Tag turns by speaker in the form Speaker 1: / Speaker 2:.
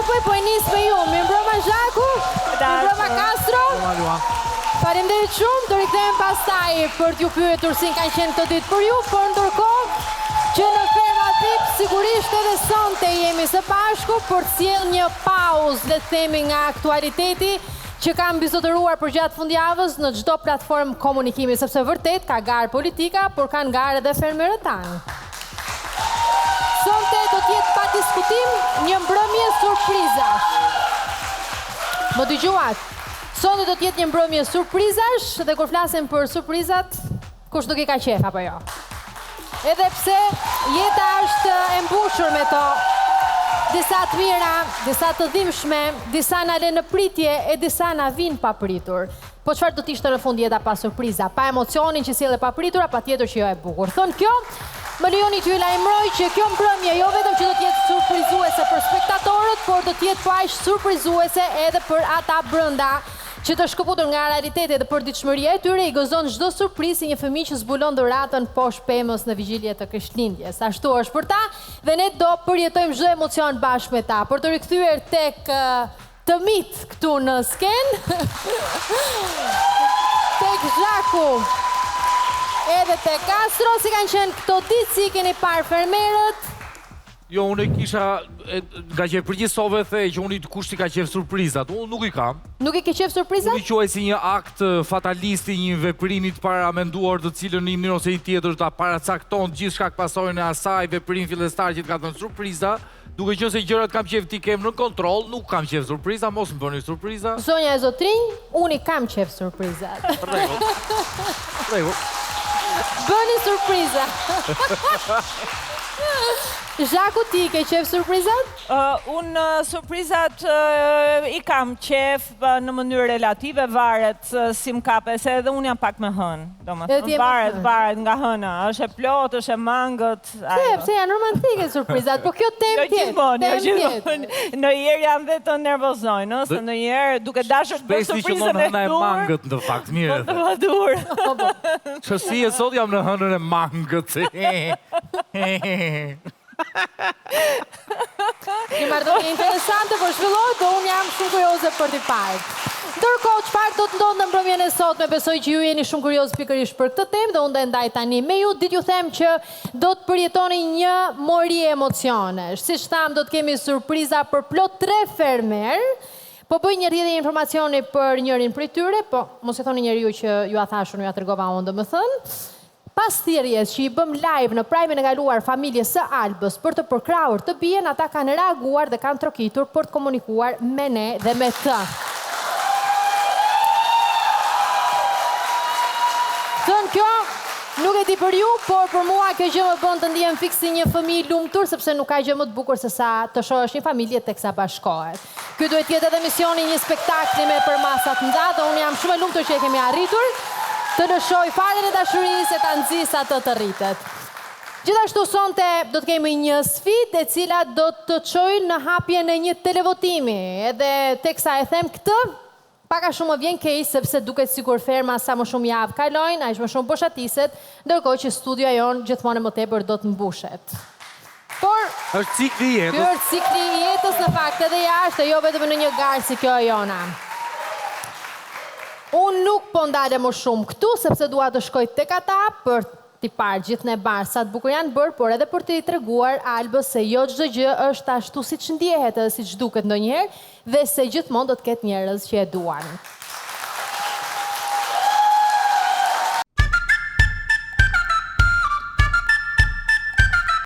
Speaker 1: bëj, po e nis me ju. Mirëmbrëma Zhaku, mirëmbrëma Kastro. Faleminderit shumë, do rikthehem pastaj për t'ju pyetur si kanë qenë këto ditë për ju, por ndërkohë që në Ferma VIP sigurisht edhe sonte jemi së bashku për të sjellë një pauzë, le të themi nga aktualiteti që ka mbizotëruar përgjatë fundjavës në çdo platformë komunikimi, sepse vërtet ka garë politika, por kanë garë edhe fermerët tanë. Sonte do të jetë pa diskutim një mbrëmje surprizash. Më dëgjuat? Sonte do të jetë një mbrëmje surprizash dhe kur flasim për surprizat, kush nuk i ka qejf apo jo? Edhe pse jeta është e mbushur me to, disa të mira, disa të dhimbshme, disa na lënë në pritje e disa na vijnë papritur. Po çfarë do të ishte në fund jeta pa surpriza, pa emocionin që sjell e papritura, patjetër që jo e bukur. Thënë kjo, më lejoni t'ju lajmëroj që kjo mbrëmje jo vetëm që do të jetë surprizuese për spektatorët, por do të jetë po aq surprizuese edhe për ata brenda, që të shkëputur nga realiteti dhe përditshmëria e tyre i gëzon çdo surprizë si një fëmijë që zbulon dhuratën poshtë pemës në vigjilje të Krishtlindjes. Ashtu është për ta dhe ne do përjetojmë çdo emocion bashkë me ta. Për t'u rikthyer tek të mitë këtu në skenë. Tek Zhaku edhe tek Kastro, si kanë qenë këto ditë, si i keni parë fermerët?
Speaker 2: Jo, unë e kisha, e, ngaqë e përgjithësove the që unë i kush s'i ka qejf surprizat, unë nuk i kam.
Speaker 1: Nuk i ke qejf surprizat?
Speaker 2: Unë i quaj si një akt eh, fatalist i një veprimi të paramenduar të cilën në një mënyrë ose një tjetër ta paracakton gjithçka pasojën e asaj veprim fillestar që të ka dhënë surpriza, Duke qenë se gjërat kam qejf t'i kem në kontroll, nuk kam qejf surpriza, mos më bëni surpriza.
Speaker 1: Zonja e zotrinj, unë i kam qejf surprizat.
Speaker 2: Rregull. Rregull.
Speaker 1: Bëni surpriza. Zhaku ti i ke qejf surprizat?
Speaker 3: Uh, unë surprizat uh, i kam qejf në mënyrë relative, varet si më kape, se edhe unë jam pak me hënë, domethënë, varet, varet nga hëna, është e plotë, është e mangët,
Speaker 1: Pse, pse janë romantike surprizat, po kjo temë jo tjetër.
Speaker 3: Gjithmonë, jo gjithmonë. Ndonjëherë janë dhe të nervozojnë, ëh, se ndonjëherë duke dashur të bësh surprizën e
Speaker 2: duhur. e mangët në fakt, mirë.
Speaker 3: Po të duhur.
Speaker 1: Po, po.
Speaker 2: Që si e sot jam në hënën e mangët.
Speaker 1: Një marrëdhënie interesante po zhvillohet dhe unë jam shumë kurioze për t'i parë. Ndërkohë, çfarë do të ndodhë në mbrëmjen e sotme, besoj që ju jeni shumë kuriozë pikërisht për këtë temë dhe unë do e ndaj tani me ju. Di t'ju them që do të përjetoni një mori emocionesh. Siç thamë, do të kemi surpriza për plot tre fermerë. Po bëj një rrjedhje informacioni për njërin prej tyre, po mos i thoni njeriu që jua thashë unë, jua tregova unë, domethënë. Pas thirrjes që i bëmë live në Prime-in e kaluar familjes së Albës për të përkrahur të bijën, ata kanë reaguar dhe kanë trokitur për të komunikuar me ne dhe me të. Thënë kjo, nuk e di për ju, por për mua kjo gjë më bën të ndihem fiks si një fëmijë i lumtur, sepse nuk ka gjë më të bukur sesa të shohësh një familje teksa bashkohet. Ky duhet të jetë edhe misioni i një spektakli me përmasa të mëdha dhe unë jam shumë e lumtur që e kemi arritur të lëshoj farën e dashurisë e ta nxis atë të rritet. Gjithashtu sonte do të kemi një sfidë e cila do të çojë në hapjen e një televotimi. Edhe teksa e them këtë, Pak a shumë më vjen keq sepse duket sikur ferma sa më shumë javë kalojnë, aq më shumë boshatiset, ndërkohë që studioja jonë gjithmonë e më tepër do të mbushet. Por,
Speaker 2: Është cikli i
Speaker 1: ky
Speaker 2: jetës.
Speaker 1: është cikli i jetës në fakt edhe jashtë e jo vetëm në një garë si kjo e jona. Unë nuk po ndalem më shumë këtu sepse dua të shkoj tek ata për t'i parë gjithë ne bashkë sa të bukur janë bërë, por edhe për t'i treguar Albës se jo çdo gjë është ashtu siç ndjehet edhe siç duket ndonjëherë dhe se gjithmonë do të ketë njerëz që e duan.